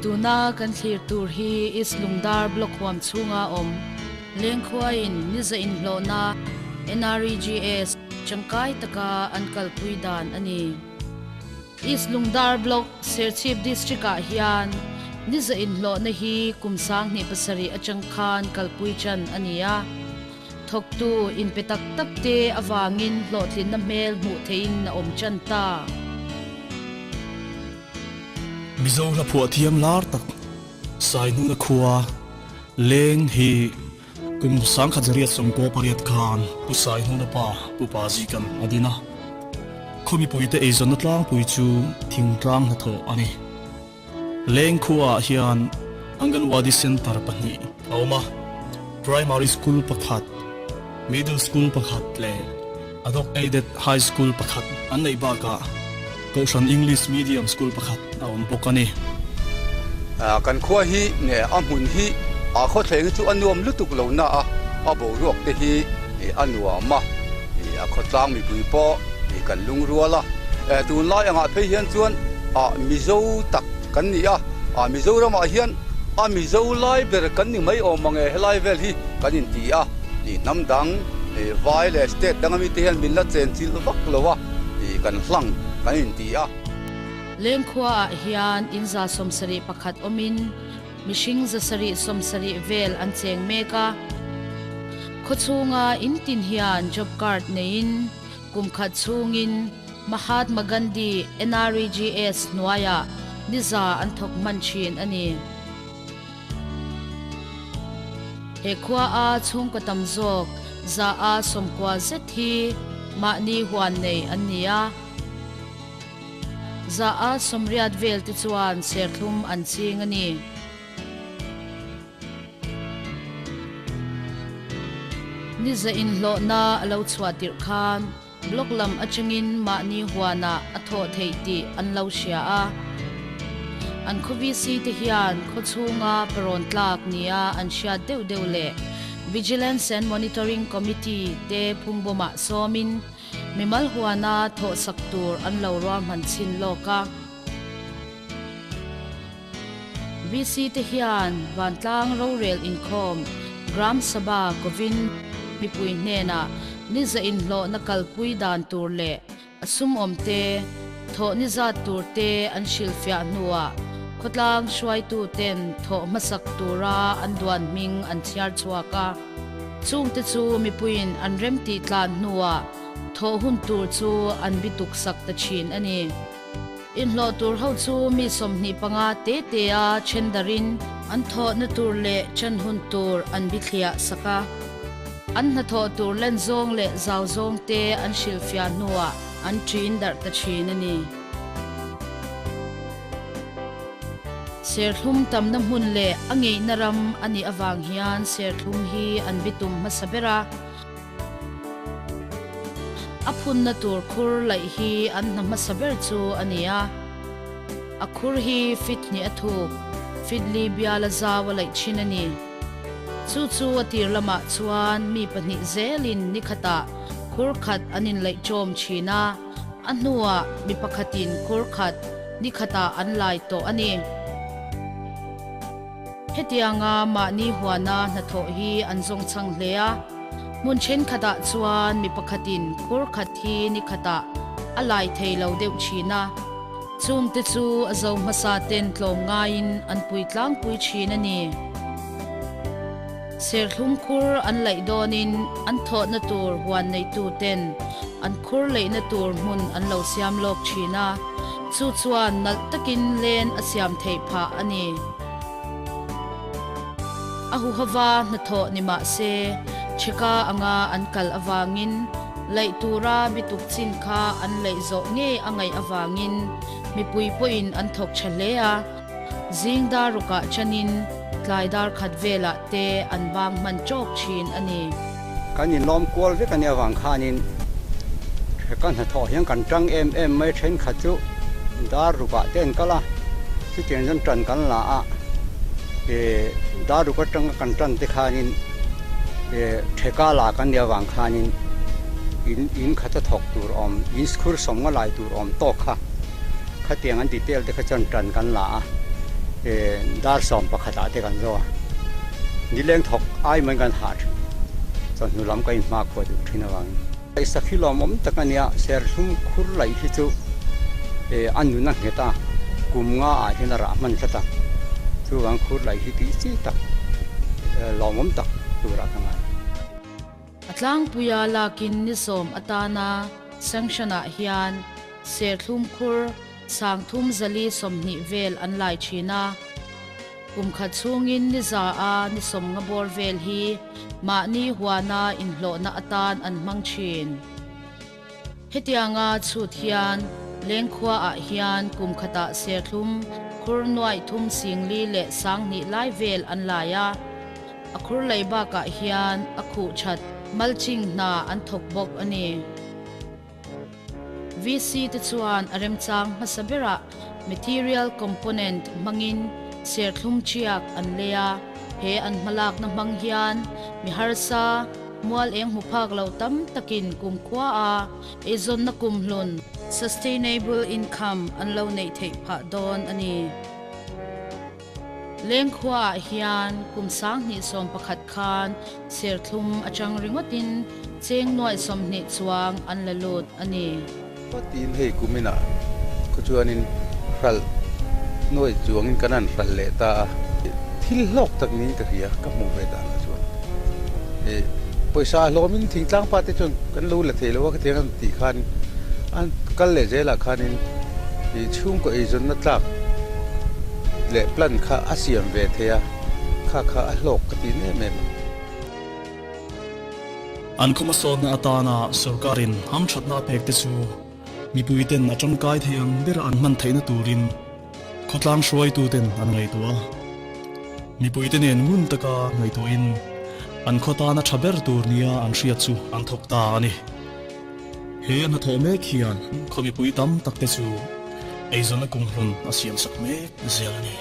Tuna kan thlir tur hi East Lungdar Block huam chhunga awm Lengkhuain niza inhlawhna, NREGS, tangkai taka an kalpui dan a ni. East Lungdar Block, Serchhip District-ah hian niza inhlawhna hi kum 2007 atang khan kalpui tan a ni a. Thawktu inpe tak tak te avangin hlawhtlinna hmel hmuh theihin a awm tan ta. Mizo hla phuah thiam lar tak Saihnuna khua leng hi kum 1998 khan Pu Saihnuna pa Pu Pazikan a din a. Khaw mipuite eizawnna tlangpui chu thingtlang hnathawh a ni. Leng khuaah hian Anganwadi Centre pahnih a awm a, Primary School pakhat, Middle School pakhat leh Adhoc Aided High School pakhat an neih bakah Kohhran English Medium School pakhat a awm bawk a ni. Kan khua hi nge a hmun hi a khawthleng hi chu a nuam lutuk lo na a, a boruak te hi a nuam a, a khawtlang mipui pawh kan lungrual a. Tunlai angah phei hian chuan Mizo tak kan ni a, Mizoramah hian a Mizo lai ber kan ni mai awm mange helai vel hi kan inti a, hnam dang vai leh state dang ami te hian min la chenchilh vak lo a. Kan hlang kan inti a. Lengkhuaah hian in 71 awmin mihring 770 vel an cheng mek a. Khawchhunga in tin hian job card neiin kum khat chhungin Mahatma Gandhi NREGS hnuaiah ni za an thawk hman thin a ni. He khua a chhungkaw tam zawk 90% zet hi mahni huan nei an ni a. 80% vel te chuan serthlum an ching a ni. Ni za inhlawhna a lo chhuah tirh khan Block lam atangin mahni huanah a thawh theih tih an lo hria a. An khaw VC te hian khaw chhunga parawn tlak nia an hriat deuh deuh leh Vigilance and Monitoring Committee te phungbawmah sawmin mimal huana thawhsak tur an lo ruahman chhin lawk a. VC te hian vantlang rorel inkhawm Gram Sabha kovin mipui hnenah ni za inhlawhna kalpui dan tur leh a sum awm te, thawh ni zat tur te an hrilhfiah hnuah khawtlang hruaitu ten thawh hmasak tura an duan hming an chhiar chhuak a. Chungte chu mipuiin an remtih tlan hnuah thawh hun tur chu an bituk sak ta thin a ni. Inhlawh tur ho chu mi 25 te te a thendarin an thawhna tur leh chan hun tur an bithliah sak a. An hnathawh tur len zawng leh zau zawng te an hrilhfiah hnuah an ṭin darh ta ṭhin a ni. Serthlum tamna hmun leh a ngeihna ram a nih avang hian serthlum hi an bitum hmasa ber a. A phunna tur khur laih hi an hna hmasa ber chu a ni a. A khur hi fit hnih a thuk, fit li bial a zau a laih thin a ni. Chu chu a tir lamah chuan mi pahnih zelin ni khatah khur khat an inlaih ṭawm thin a, a hnuah mi pakhatin khur khat ni khatah an lai tawh a ni. Hetianga mahni huana hnathawh hi an zawng chhang hle a, hmun thenkhatah chuan mi pakhatin khur khat hi ni khatah a lai thei lo deuh thin a, chungte chu a zo hmasa ten tlawm ngaiin an pui tlangpui thin a ni. Serthlum khur an laih dawnin an thawhna tur huan neitu ten an khur leihna tur hmun an lo siam lawk thin a, chu chuan nalh takin len a siam theih phah a ni. A huhova hnathawh ni mah se, chheka anga an kal avangin laih tura bituk chin kha an laih zawh ngei a ngaih avangin mipui pawhin an thawk tha hle a, zing dar rukah chanin tlai dar khat velah te an bang hman tawk thin a ni. Kan inlawm kual vek a nih avang khanin ka hnathawh hian kan tang em em mai thenkhat chu dar rukah te an kal a, chutiang chuan tan kan la a, ih dar ruk atanga kan tan te khanin ih theka la kan nih avang khanin in in khata thawk tur awm in khur sawm nga lai tur awm tawk kha khatiang an detail te kha chuan tan kan la a. Dar 11 ah te kan zo a, nileng thawk ai mai kan hah thin. Chawhnu lam ka inhma khuah duh thin avangin. Sakhi lawmawm tak a nia, serthlum khur laih hi chu a nun a nghet a, kum nga ah hian a rah hman tlat a, chuvang khur laih hi tih chi tak lawmawm tak turah ka ngai. A tlangpuia lakin ni sawm atana sanction ah hian serthlum khur 30 420 vel an lai thin a. Kum khat chhungin ni za a ni 50 bawr vel hi mahni huana inhlawhna atan an hmang thin. Hetianga chhut hian Lengkhua ah hian kum khatah serthlum khur nuaih thum singli leh 2000 lai vel an lai a. A khur lei bakah hian a khuh that mulching hna an thawk bawk a ni. VC te chuan a remchang hmasa berah material component hmangin serthlum chiak an lei a, he an hmalakna hmang hian mi harsa, mual eng hmu phak lo tam takin kumkhua a eizawnna kumhlun, sustainable income, an lo neih theih phah dawn a ni. Lengkhuaah hian kum 2011 khan serthlum atang ringawtin cheng nuaih 20 chuang an la lut a ni. Tiin hei kuminah khaw chuanin hralh nuaih chuangin kan han hralh leh ta a, thil hlawk tak niin ka hria ka hmuh ve danah chuan ih pawisa hlawmin thingtlang pa te chuan kan lo la thei lo a khatiang an tih khan an kal leh zelah khanin ih chhungkaw eizawnna tlak leh plan kha a siam ve thei a, kha kha a hlawk ka ti em em a. An khawhmasawnna atana sorkarin hamthatna a pek te chu mipuiten a tangkai thei ang bera an hman theihna turin khawtlang hruaituten an ngaihtuah a. Mipuite nen ngun taka ngaihtuahin an khaw tana tha ber tur nia an hriat chu an thawk ta a ni. He a hnathawh mek hian khaw mipui tam tak te chu eizawnna kumhlun a siamsak mek zel a ni.